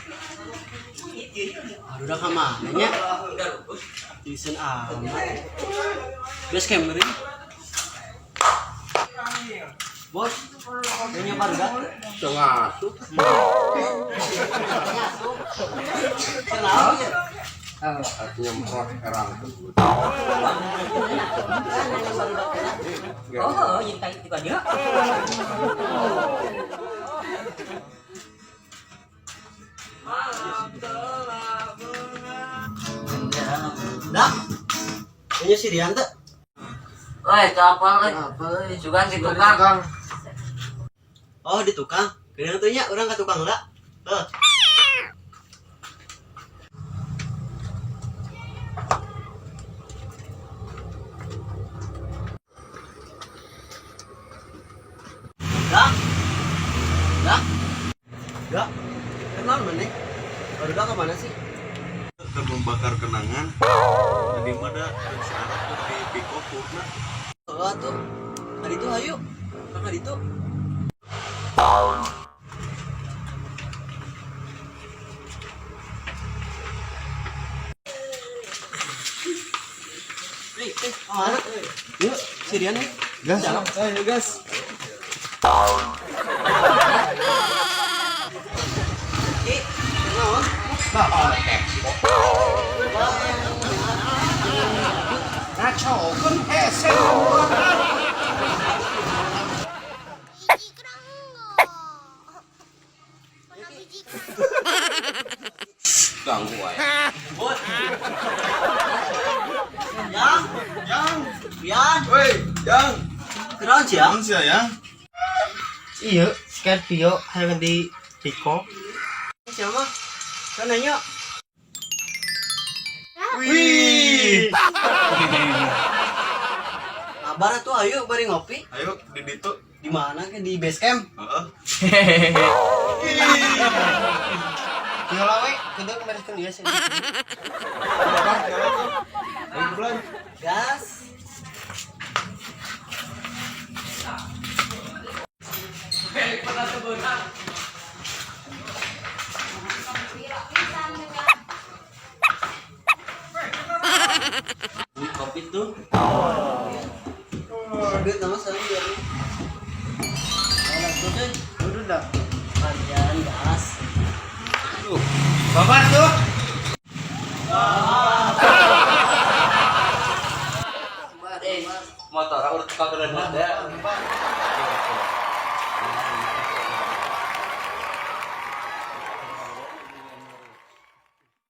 Aduh, udah kemana nya? Season amat. Base camp ngeri. Bos, kayaknya warga. Tengah asup. Kenal ya? Nyemprot erang tersebut. Oh, jadi kayak tiba dia. Dah. Kayaknya si Rian tuh. Woi, itu apa euy? Sugan di tukang. Oh, di tukang. Kayaknya tuh nya orang ke tukang lah. Tuh. Dah. Dah. Dah. Kenal mana? Baru dah kemana sih? Keur membakar kenangan. Tadi mah da si Arab tuh di Piko purna. Oh, tuh. Hari itu ayo. Kang hari itu. Eh, kemana? Yuk, si Rian nih. Gas. Ayo gas. Ki, kenaon? Ngacokeun hese. Ganggu wae. Bos. Yang, Yang, Rian, woi, yang. kenaon sih ya? Naon sia ya? Iya, Scorpio hayang di Piko. Siapa? Kan nanya. Wih. Kabar tuh ayo bari ngopi. Ayo di ditu. Di mana ke di base camp? Heeh. Tiola we, kudu bereskeun dia sih. Ayo bulan. Gas. Ini kopi tuh. Duit nama sekarang biar nih. Oh, tuh cuy. Udah dah. Panjang gas. Tuh. Babar tuh. Eh, Motor urut tukang keren ya.